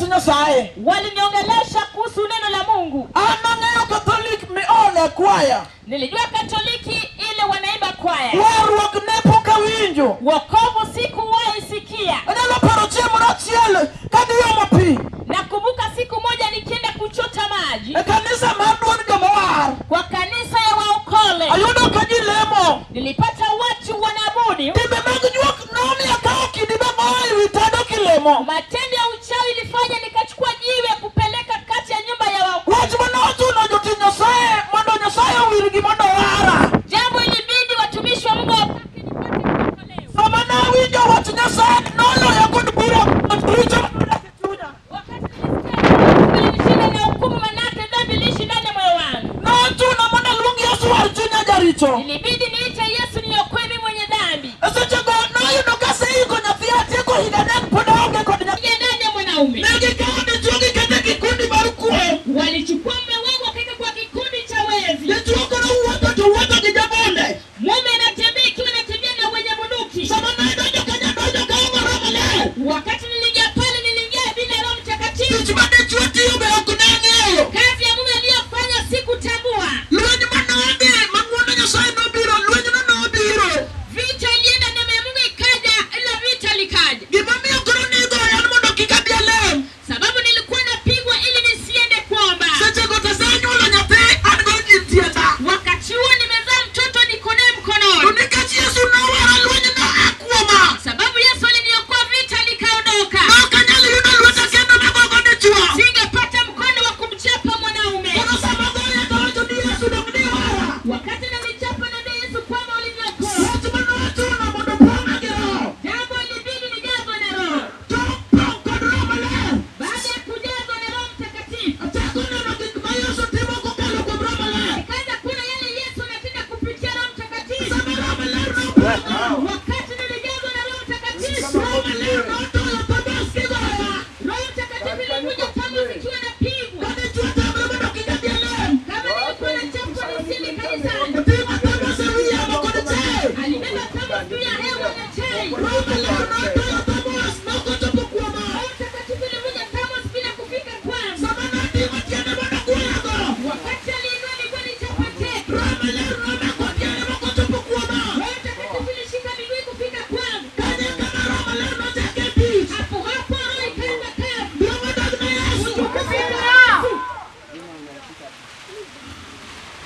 wach Nyasaye. Waliniongelesha kuhusu neno la Mungu. An ang'eyo Catholic miole kwaya. Nilijua Katoliki ile wanaimba kwaya. Warruok ne pok awinjo. Wokovu sikuwahi sikia. Anyalo paro chieng' moro achiel kadhi omo pi. Nakumbuka siku moja nikienda kuchota maji E kanisa mar duond jomowar. kwa kanisa ya waokole. Ayudo ka ji lemo. Nilipata watu wanaabudu. Timbe mag juok nomiyo akawo kidi magoyo ewi tado kilemo. Matendo ya uchawi ilifanya nikachukua jiwe kupeleka kati ya nyumba ya waokole. Wach manochuno jotich Nyasaye mondo Nyasaye owirgi mondo owara. Jambo ilibidi watumishi wa Mungu wapake nipate kuokolewa. Sama nawinjo wach Nyasaye noloya kod bura kod richo modak e chunya. Wakati nilisikia ilinishinda na hukumu, manake dhambi iliishi ndani ya moyo wangu. Nochuna mondo aluong Yesu war chunya jaricho. Ilibidi niite Yesu niokoe mimi mwenye dhambi. E sechego noyudo kaseiko nyathi atieko higa adek pod aonge kod nyathi. Ingia ndani ya mwanaume. Ne gikawo dichuo gikete e kikundi mar kuo. Walichukua mume wangu wakaweka kwa kikundi cha wezi. Dichuo koro wuotho to wuotho gi jabunde. Mume anatembea ikiwa anatembea na wenye bunduki. Sama nadonjo kanyo adonjo kaonge Roho Maler. Wakati niliingia pale niliingia bila Roho Mtakatifu. Tich ma dichuo tiyo be ok ne ang'eyo. Kazi ya mume aliyofanya sikutambua. Lweny manodhi ma ng'wono Nyasaye nobiro, lwenyno nobiro. Vita ilienda, neema ya Mungu ikaja, ila vita likaja. Gimomiyo koro nigoya en mondo kik adhi alem. Sababu nilikuwa napigwa ili nisiende kuomba. Sechego to asenyuolo nyathi an go e tienda. Wakati huo nimezaa mtoto niko naye To mkononi. nikech Yesu nowara lwenyno a kuoma. Sababu Yesu aliniokoa, vita likaondoka. Ne ok anyal yudo lweta kendo magogo dichuo. Singepata mkono wa kumchapa mwanaume. Koro sama goya to awacho ni Yesu dong niwara. Wakati nalichapa naambia Yesu kwamba uliniokoa. Wach manochuno mondo pong'a gi Roho. Jambo ilibidi nijazwe na Roho. To pong' kod Roho Maler. Baada ya kujazwa na Roho Mtakatifu, Achako neno gik ma Yesu timo kokalo kuom Roho Maler. nikaanza kuona yale Yesu anatenda kupitia Roho Mtakatifu. Sama Roho Maler nopong'a, Wakati nilijazwa na Roho Mtakatifu, Roho Maler notoyo Thomas kigoya. Roho Mtakatifu ilikuja kama zikiwa napigwa. Ka dichuo tamre mondo kik adhi alem. Kama nilikuwa nachapwa nisiende kanisani. Oting'o Thomas e wi yamo kod chai. Alibeba Thomas juu ya hewa na chai. Roho Maler notoyo Thomas nokochopo kuoma. Roho Mtakatifu ilikuja Thomas bila kufika kwangu. Sama noting'o tiende mondo kuyago. Wakati aliinua miguu nichapa teke. Roho Maler nomako tiende mokochopo kuoma. Roho Mtakatifu ilishika miguu kufika kwangu. Kanyo kama Roho Maler nochake tich. Hapo hapo Roho ikaanza kazi. Duong' odog ne Yesu. Utukufu kwa Yesu.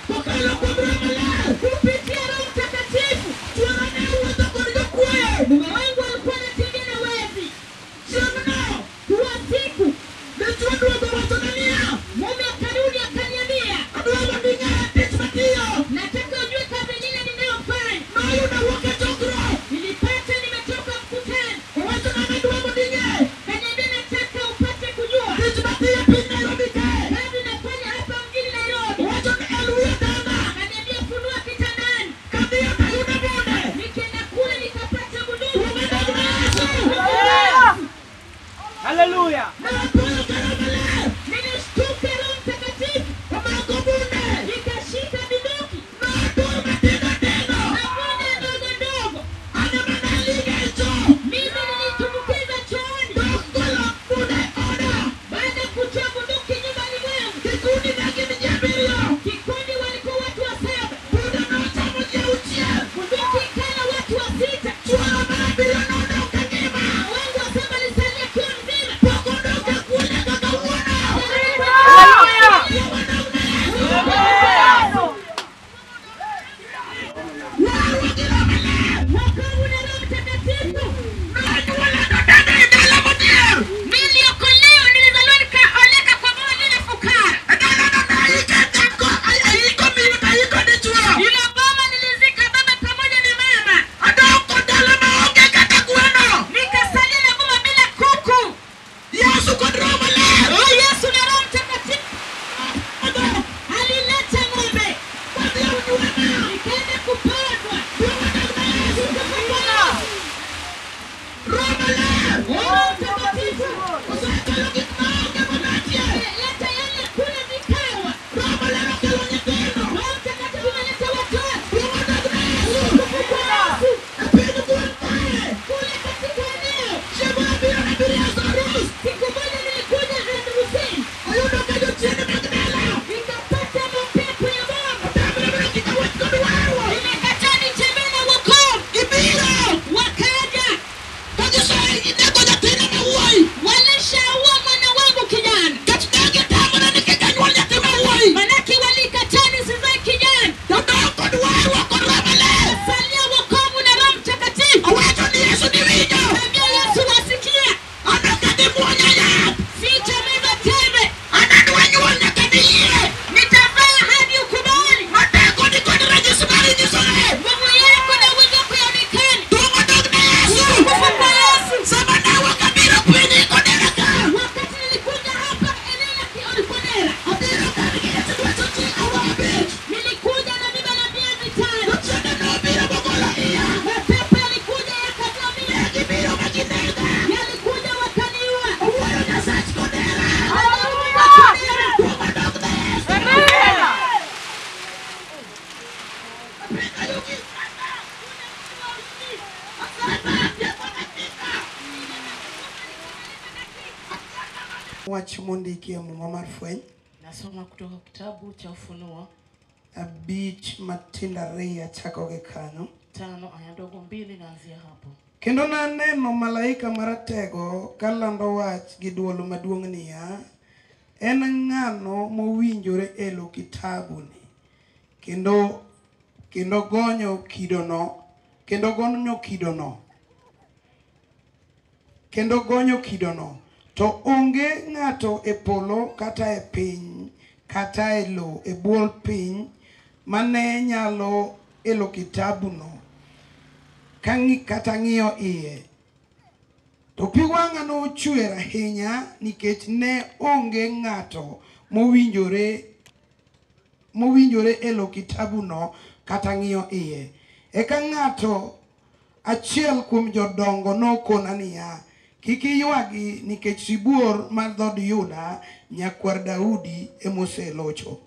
Kokalo kuom Roho Maler. Kupitia Roho Mtakatifu. Chuora ne wuotho kod jokwoye. Mume wangu alikuwa anatembea na wezi. Chieng'no Huo siku dichuo duogo wachona niya, mume akarudi akaniambia, adwa mondo ing'e tich matiyo. nataka ujue kazi nyingine ninayofanya. Noyudo wuok e chokruok. Nilipata nimetoka mkutano. Owachona ni adwa mondo ing'e Kaniambia nataka upate kujua tich matiyo e piny Nairobi kae. kazi nafanya hapa mjini Nairobi. Owacho ni el wiya tanda. Kaniambia funua kitandani. Kadhiyo tayudo bunde. Nikienda kule nikapata bunduki. Duong' odog ne Yesu. Hallelujah. Ne apoyo ka Roho Maler. Nilishtuka Roho Mtakatifu Omako bunde. nikashika bunduki Notur matindo tindo. na bunde ndogo ndogo. An ema nalige e cho. Mimi nilitumbukiza chooni. Tok golo bunde oda. Baada ya kutoa bunduki nyumbani mwangu, Kikundi ne gin ji abiriyo. kikundi walikuwa watu wa saba, Bunde nochamo ji auchiel. bunduki ikala watu wa sita. Chuora mar abiriyo nodong' ka ngima. Wangu wa saba alisalia akiwa mzima. Pok odok e kuo nyaka kawuono. Hallelujah. Duong' odog ne Yesu. Warruok gi Roho Maler. Wokovu na Roho Mtakatifu. Nonyuola todonjo e dala modhier. Niliokolewa, nilizaliwa nikaoleka kwa baba lile fukara. E dalano naike dhako, ayiko miyo to ayiko dichuo. Hilo boma nilizika baba pamoja na mama. Adok kod dala maonge kata gweno. Nikasalia na boma bila kuku. Yesu kod Roho Maler. Oh, Yesu na Roho Mtakatifu Adok, alileta ng'ombe, wadhi e unywema. nikaenda kupandwa. Duong' odog ne Yesu. Utukufu kwa Yesu. Roho Maler. Roho Mtakatifu Osekelo gik maonge modakie. leta yale kule vikawa. Roho Maler okelo nyithindo. Roho Mtakatifu ameleta watoto. Duong' odog ne Yesu. Utukufu kwa Yesu. E piny gweng' kae. Kule katika eneo Chieng' moro abiro nabiro e arus. siku moja nilikuja Wach mondiki e Muma mar Fweny. Nasoma kutoka kitabu cha Ufunuo 5 matindo 2 chako gi kanyo. 5 aya ndogo 2 naanzia hapo. Kendo naneno malaika maratego kalando wach gi dwol maduong' niya, en ng'ano mowinjore elo kitabuni kendo gonyo kidono, kendo gonyo kidono, kendo gonyo kidono. To onge ng'ato e polo kata e piny kata e lowo e bwo piny mane nyalo elo kitabuno kata ng'iyo iye. To pi wang'a nochwer ahinya nikech ne onge ng'ato mowinjore elo kitabuno kata ng'iyo iye. Eka ng'ato achiel kuom jodongo nokona niya, kik iywagi nikech sibuor mar dhood Yuda nyakwar Daudi emoselocho.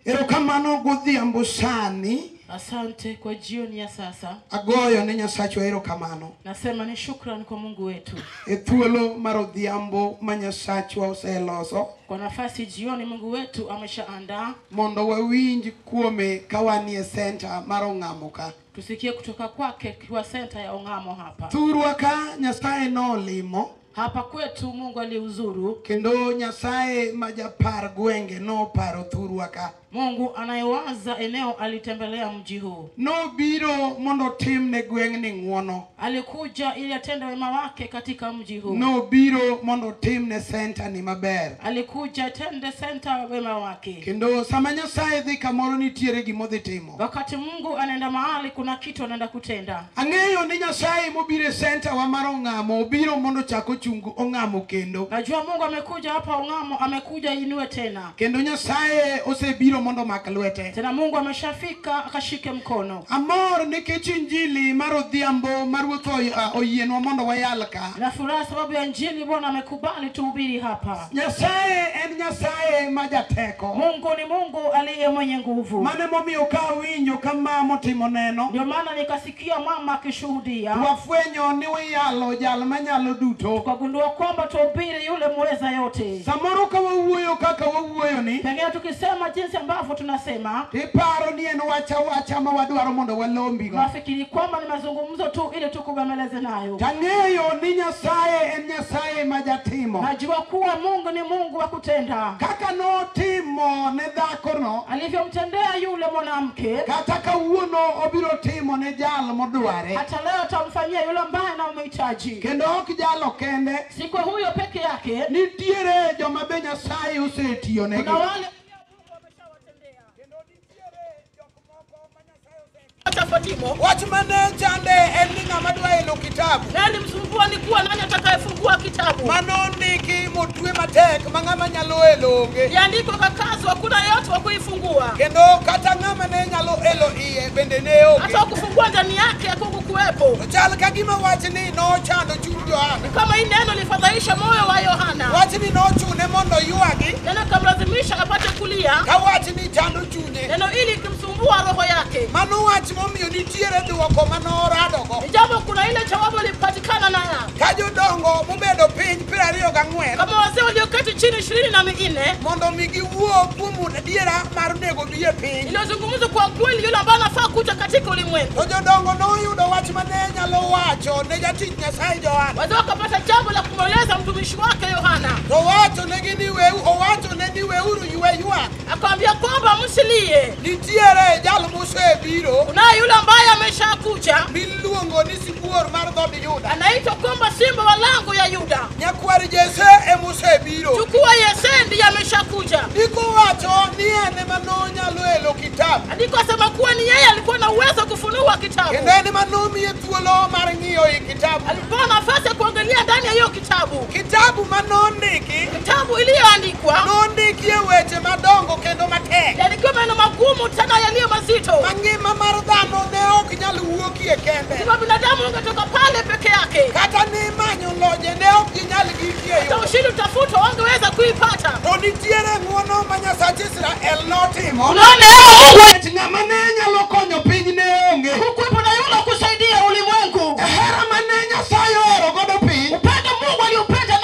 Erokamano godhiambo sani. Asante kwa jioni ya sasa. Agoyo ne Nyasachwa erokamano. Nasema ni shukrani kwa Mungu wetu. E thuolo mar odhiambo ma Nyasachwa oseloso. Kwa nafasi jioni Mungu wetu ameshaandaa. Mondo wawinj kuome ka wanie senta mar Ong'amo ka. Tusikie kutoka kwake kwa senta ya Ong'amo hapa. Thurwa ka Nyasaye nolimo. Hapa kwetu Mungu aliuzuru. Kendo Nyasaye ma japar gwenge noparo thurwa ka. Mungu anayewaza eneo alitembelea mji huu. Nobiro mondo timne gweng'ni ng'uono. Alikuja ili atende wema wake katika mji huu. Nobiro mondo timne senta ni maber. Alikuja atende senta wema wake. Kendo sama Nyasaye dhi kamoro nitiere gimodhi timo. Wakati Mungu anaenda mahali kuna kitu anaenda kutenda. Ang'eyo ni Nyasaye mobiro e senta wa mar Ong'amo obiro mondo chako chungu Ong'amo kendo. Najua Mungu amekuja hapa Ong'amo, amekuja inue tena. Kendo Nyasaye osebiro mondo mak lwete. Tena Mungu ameshafika akashike mkono. Amor nikech injili mar odhiambo mar Ruoth oyienwa mondo wayal ka. Na furaha sababu ya injili Bwana amekubali tuhubiri hapa. Nyasaye en Nyasaye ma jateko. Mungu ni Mungu aliye mwenye nguvu. Mane momiyo ka winjo kama motimo neno. Ndio maana nikasikia mama akishuhudia. Wafwenyo ni wiyalo jal manyalo duto. Tukagundua kwamba tuhubiri yule muweza yote. Samoro ka wawuoyo kaka wawuoyo ni. Pengine tukisema jinsi ambavyo tunasema. Iparo ni en wacha ma wadwaro mondo walombigo. Nafikiri kwamba ni mazungumzo tu ili tukubembeleze nayo. Tang'eyo ni Nyasaye en Nyasaye ma jatimo. Najua kuwa Mungu ni Mungu wa kutenda. Kaka notimo ne dhakono, alivyomtendea yule mwanamke, kata kawuono obiro timo ne jal modware. Hata leo atamfanyia yule ambaye anamhitaji. Kendo ok jalo kende, si kwa huyo peke yake. Nitiere joma be Nyasaye osetiyonegi. Kuna wale Wach mane chande en ni ng'ama dwa elo kitabu. Nani msumbua ni kuwa nani atakayefungua kitabu. Mano ndiki motwe matek ma ng'ama nyalo elo onge. Yaandikwa kakazwa hakuna yeyote wa kuifungua. Kendo kata ng'ama ne nyalo elo iye bende ne onge. Hata kufungua ndani yake hakukuwepo. Chal ka gima wach ni nochando chuny Yohana. Kama hii neno lifadhaisha moyo wa Yohana. Wach ni nochune mondo ywagi. Neno kamlazimisha apate kulia. Ka wach ni chando chunye. Neno ili kimsumbua roho yake. Mano wach momiyo nitiere duoko manoradogo. Ijapo kuna ile jawabu ilipatikana nayo. Ka jodongo mobedo piny 24. Kama wazee walioketi chini 24 mondo mi giwuo kuom adiera mar nego bi e piny. Iliyozungumzwa kwa kweli yule ambaye anafaa kuja katika ulimwengu. To jodongo noyudo wach mane nyalo wacho ne jatich Nyasaye Yohana. Wazee wakapata jambo la kumweleza mtumishi wake Yohana. To wacho negi ni weu, owacho ne ni weuru ywe ywak. Akamwambia kwamba msilie. Nitiere jal mosebiro. Kunaye yule ambaye ameshakuja. Miluongo ni sibuor mar dhood Yuda. Anaitwa kwamba simba wa lango ya Yuda. Nyakwar Jesse emosebiro. Chukua Yese ndiye ameshakuja. Ndiko wacho ni en ema nonyalo elo kitabu. Andiko asema kuwa ni yeye alikuwa na uwezo kufunua kitabu. Kendo en ema nomiye thuolo mar ng'iyo i kitabu. Alipewa nafasi ya kuangalia ndani ya hiyo kitabu. Kitabu manondiki, kitabu iliyoandikwa, nondikie weche madongo kendo matek. Yalikuwa maneno magumu tena yaliyo mazito. Mangima mar dhano ne ok nyal wuokie kende. Kama binadamu ungetoka pale peke yake. Kata ni manyo loje ne ok ginyal gikie yo. Hata ushindi utafutwa wangeweza kuipata. To nitiere ng'uono ma Nyasach Israel notimo. Unaona Mungu ng'ama ne nyalo konyo piny ne onge. Hukuwepo na yule kusaidia ulimwengu. Hera mane Nyasaye ohero godo piny. Upendo Mungu aliupenda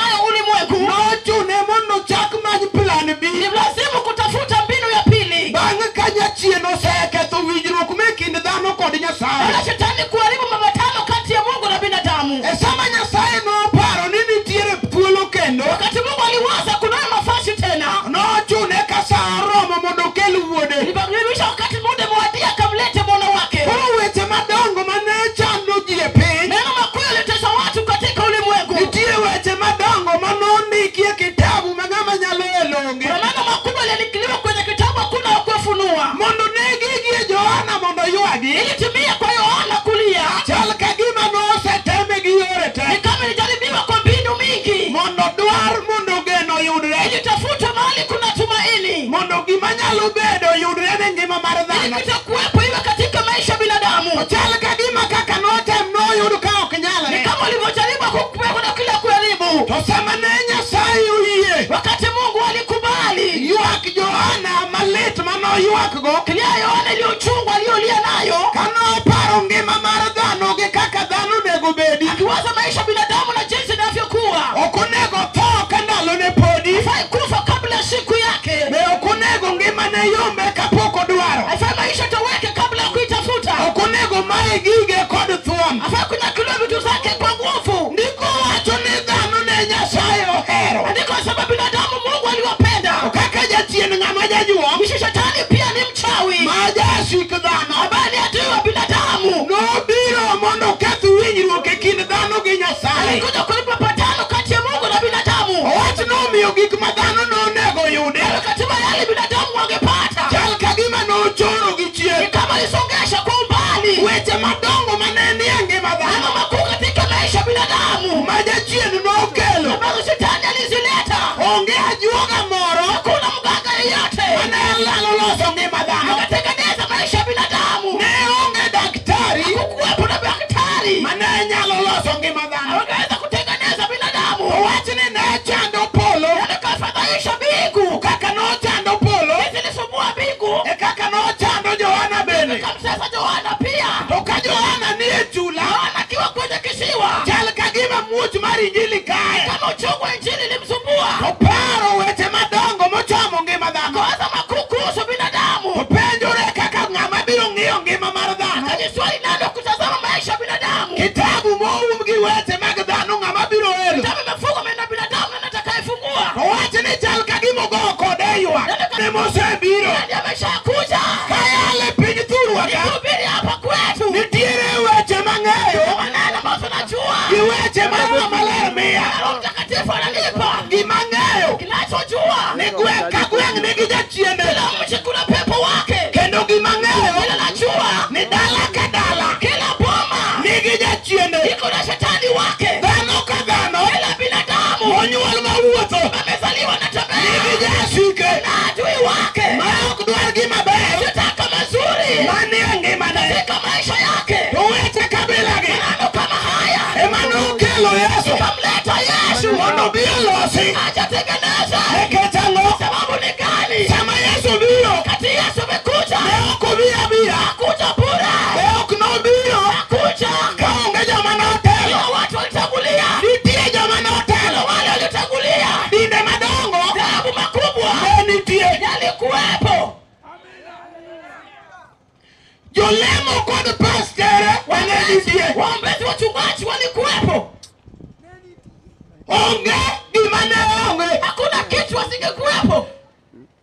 nyalo bedo yudre ne ngima mar dhano. Kitakuwepo iwe katika maisha ya binadamu. Ochal ka gima kaka notem noyud ka ok nyalre. Ni kama ulivyojaribu kukuwepo na kila kujaribu. To sama ne Nyasaye oyie, wakati Mungu alikubali ywak Johana malit manoywakgo, kilio Yohana iliyochungwa aliyolia nayo, kanoparo ngima mar dhano gi kaka dhano onego bedi, akiwaza maisha ya binadamu na jinsi inavyokuwa, ok onego tho ka ndalone podi, haifai kufa kabla siku yake, be ok onego ngimane yombe kapok odwaro, haifai maisha toweke kabla ya kuitafuta, ok onego maye gige kod thuon, haifai kunyakuliwa vitu zake kwa nguvu. Ndiko wacho ni dhano ne Nyasaye ohero. Andiko sababu binadamu Mungu aliwapenda. Kaka jachien ng'ama jajuok, Kisha shetani pia ni mchawi ma jasik dhano, ambaye ni adui wa binadamu. Nobiro mondo oketh winjruok e kind dhano gi Nyasaye. Alikuja kulipa mapatano kati ya Mungu na binadamu. Owach nomiyo gik ma dhano nonego yude, Katiba yale binadamu wangepata, chal ka gima nochoro gi chien, ni kama alisongesha kwa umbali weche madongo mane nie ngima dhano, mambo makuu katika maisha ya binadamu ma jachien nokelo, ambazo shetani alizileta. Onge ajuoga moro, hakuna mganga yeyote mane lalo loso ngima dhano, akatengeneza maisha ya binadamu. Ne onge daktari, hakukuwepo na daktari mane nyalo loso ngima dhano, angeweza kutengeneza binadamu. Owach ni ne chando polo, akafadhaisha mbingu, kaka nochando polo, zilisumbua mbingu, e kaka nochando Johana bende, kamsesa Johana pia. To ka Johana ni e chula, Yohana akiwa kwenye kisiwa, chal ka gima muoch mar injili kae, kama uchungu wa injili ilimsumbua, oparo weche madongo mochomo ngima dhano, akawaza makuu kuhusu binadamu, openjore kaka ng'ama biro ng'iyo ngima mar dhano, akajiswali nani kutazama maisha ya binadamu, kitabu moum gi weche mag dhano ng'ama biro elo, kitabu imefungwa maneno ya binadamu nani atakayefungua? Owach ni chal ka gima ogoyo kode ywak ne mosebiro, Nani ameshakuja kayale piny thurwa ka, nihubiri hapa kwetu, nitiere weche mang'eyo maneno ambayo tunajua gi weche ma Roho Maler miya, Roho Mtakatifu ananipa gima ng'eyo kinachojua ni gweng' ka gweng' nigi jachiende, kila mji kuna pepo wake, kendo gima ng'eyo kila najua ni dala ka dala, kila boma nigi jachiende, iko na shetani wake, dhano ka dhano, kila binadamu monyuol mawuotho amezaliwa na tembea nigi jasike na adui wake ma ok dwar gima ber, sitaka mazuri manie ngimane katika maisha yake. To weche kabilagi Maneno kama haya ema nokelo Yesu kamleta Yesu mondo obi olosi, ajatengeneza. Nikech ang'o? Sababu ni gani? Sama Yesu biro, Wakati Yesu amekuja, ne ok obi abira, hakuja bure, ne ok nobiro hakuja kaonge joma notelo. Kuna watu walitangulia, Nitie joma notelo, wale waliotangulia, dinde madongo, dhahabu makubwa ne nitie, yalikuwepo. Jolemo kod pastere ne nitie, Waombezi, wachungaji walikuwepo. Onge gima ne onge, Hakuna kitu wasingekuwepo.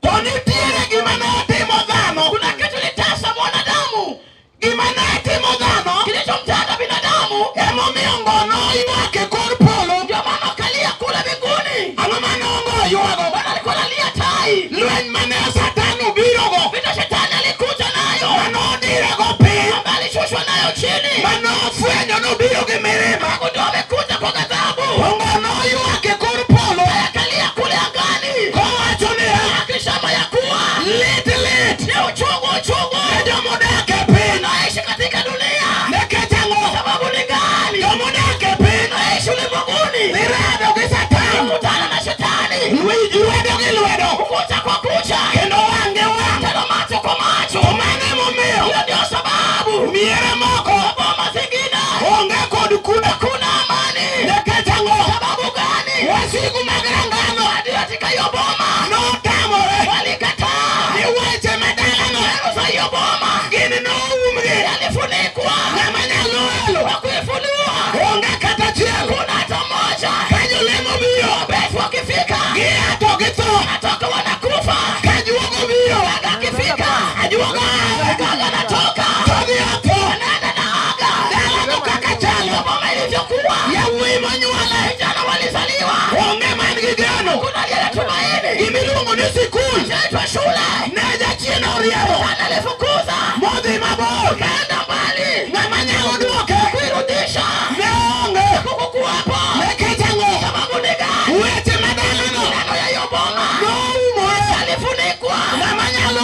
To nitiere gima ne otimo dhano, Kuna kitu litasa mwanadamu, gima ne timo dhano kilichomtenda binadamu, emomiyo ngono oywak e kor polo. ndio maana akalia kule mbinguni. Ang'o mane ongo oywago? Bwana alikuwa analia tai, Lweny mane Satan obirogo, vita shetani alikuja nayo, manodirego piny, ambaye alishushwa nayo chini, manofwenyo nobiro gi mirima, Mungu ndio amekuja kwa ghadhabu, ongo noywak e kor polo akalia kule angani kowacho niya, akisema ya kuwa lit lit ni uchungu, uchungu ne jomodak e piny. naishi katika dunia. Nikech ang'o? Sababu ni gani? Jomodak e piny Naishi ulimwenguni, nirado gi Satan, kutana na shetani, lwedo gi lwedo, kucha kwa kucha, kendo wang' gi wang', tena macho kwa macho. To mano emomiyo Hiyo ndio sababu miere moko boma zingine onge kod kwe. hakuna amani. Nikech ang'o? Sababu gani? Wasigu mag rangano Adui katika hiyo boma notamore walikataa ni weche madalano neno za hiyo boma, gin noumgi, yalifunikwa ng'ama nyalo elo kwa kuifunua, onge kata achiel. kuna hata mmoja. Ka jolemo biro, Waombezi wakifika, gia to githo, natoka wanakufa. ka juogo biro, Gaga akifika, ajuoga ae, gaga anatoka, to dhi otho, anaenda na aga. Dalano kaka chalo, Boma ilivyokuwa, yawuoyi monywole vijana walizaliwa, onge man gi geno. kuna aliye na tumaini. Gimiluongo ni sikul Inaitwa shule, ne jachien oriembo Shetani alifukuza, modhi mabor, kaenda mbali, ng'ama nyalo duoke kuirudisha ne onge. kukukuwepo. Nikech ang'o? Sababu ni gani? Weche madalano Neno ya hiyo boma noumore, yalifunikwa, ng'ama nyalo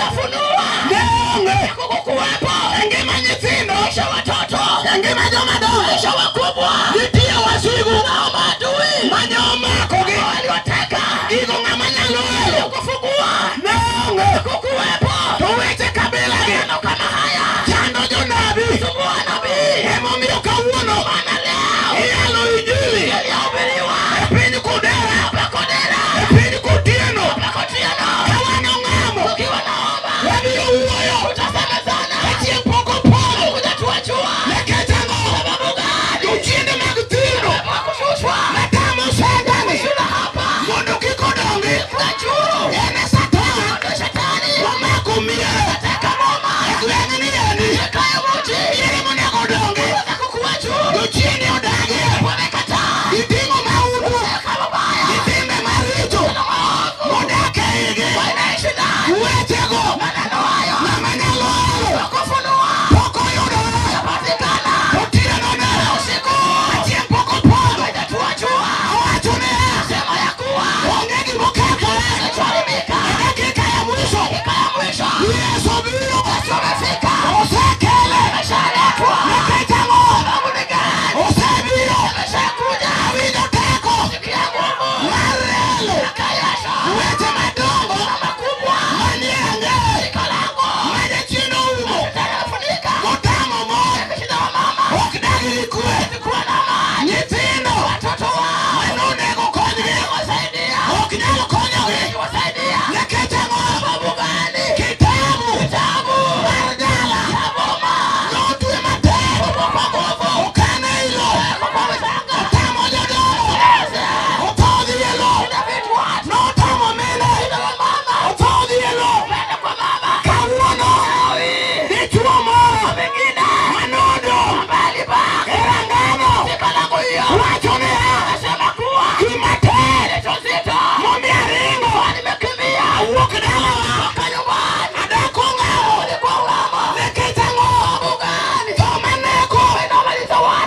Aliyofunua ne onge kukuwepo e ngima nyithindo, maisha watoto, e ngima joma dongo, maisha wakubwa. Nitie wasigu nao maadui mane omakogi, walioteka gigo ng'ama nyalo elo kufungua ne onge kukuwepo. To weche kabila gi maneno kama haya chando jonabi, sumbua nabii. Emomiyo kawuono mana leo iyalo injili iliyohubiriwa e piny Kodera, hapa Kodera, e piny Kotieno, hapa Kotieno. Ka wan ong'amo, tukiwa naomba, wabiro wuoyo, tutasemezana. Ka chieng' pok opodho, kuja tuachua. Nikech ang'o? Sababu gani? Jochiende mag thirno kushushwa matamo Satani hapa mondo kik odongi. En e Satan, shetani omako mier, ateka boma e gweng' ni endi, ikayo muchi miere monego odongi. Jochiende odagi, giting'o maundu gi timbe maricho modak e igi. Wechego ng'ama nyalo elo pok oyudore. Otieno ne chieng' pok opodho, owacho niya, onge gimokethore e dakika ya mwisho. Yesu biro, osekele. Nikech ang'o? Osebiro. Awinjo teko mar elo weche madongo manie ang'e ma jachien oumo motamo mon ok dag gi kwe. Nyithindo manonego konygi ok nyal konyogi. Nikech ang'o? Kitabu mar dala notwe matek, okan ei lowo, otamo jodongo, otho dhi e lowo, notamo mine, otho dhi e lowo. Kawuono dichuo moro manodong' e rangano wacho niya, gima tek momiyo aringo awuok dalawa adak ong'awo. Nikech ang'o? Tho maneko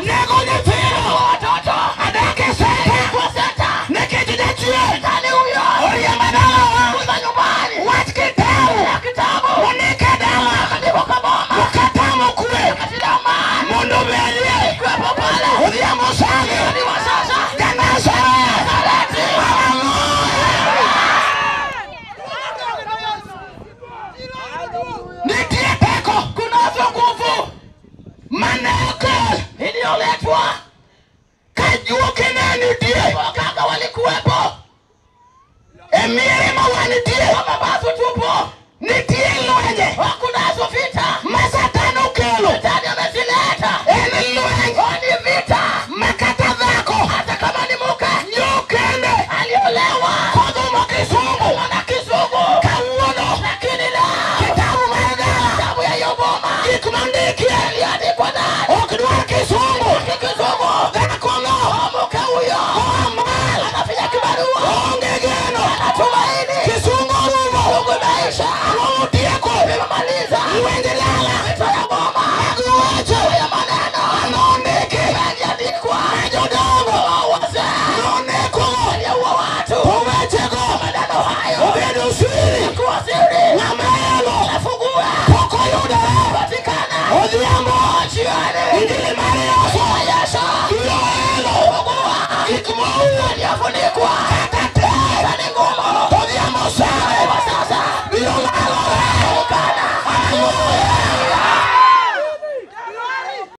nego nyithindo, adak e senta nikech jachien oriemba dalawa. Wach kitabu mondik e dala okatamo kwe mondo obedie. Odhiambo sani ja-Nazareth. Haleluya! Nitie teko, kunazo nguvu maneko iliyoletwa ka juoke ne nitie, waganga walikuwepo e miere ma wantie, kama basi tupo, nitie lwenje, hakunazo vita ma Satan okelo, Shetani amezileta. En lweny, ni vita ma kata dhako, hata kama ni mke, nyokende aliolewa kodhumo kizungu mana kizungu kawuono, lakini leo kitabu mar dala, kitabu ya Yoboma, gik mondikie iliandikwa ndani ok dwar kizungu, kizungu dhakono mke huyo oa anafinya kibarua, onge geno, anatumaini kizungu rumo, kizungu imeisha, otieko imemaliza, lwenje dala, vita ya boma, mag weche ya maneno manondiki yaliandikwa na jodongo wazee noneko waliua watu, wechego maneno hayo obedo siri, kuwa siri, ng'ama elo nafungua pok oyudore patikana odhiambo jioni, injili mar Yesu Yesu biro elo fungua gik moumo yaliyofunikwa kata tek ni ngumu, odhiambo sare sasa biro lalo.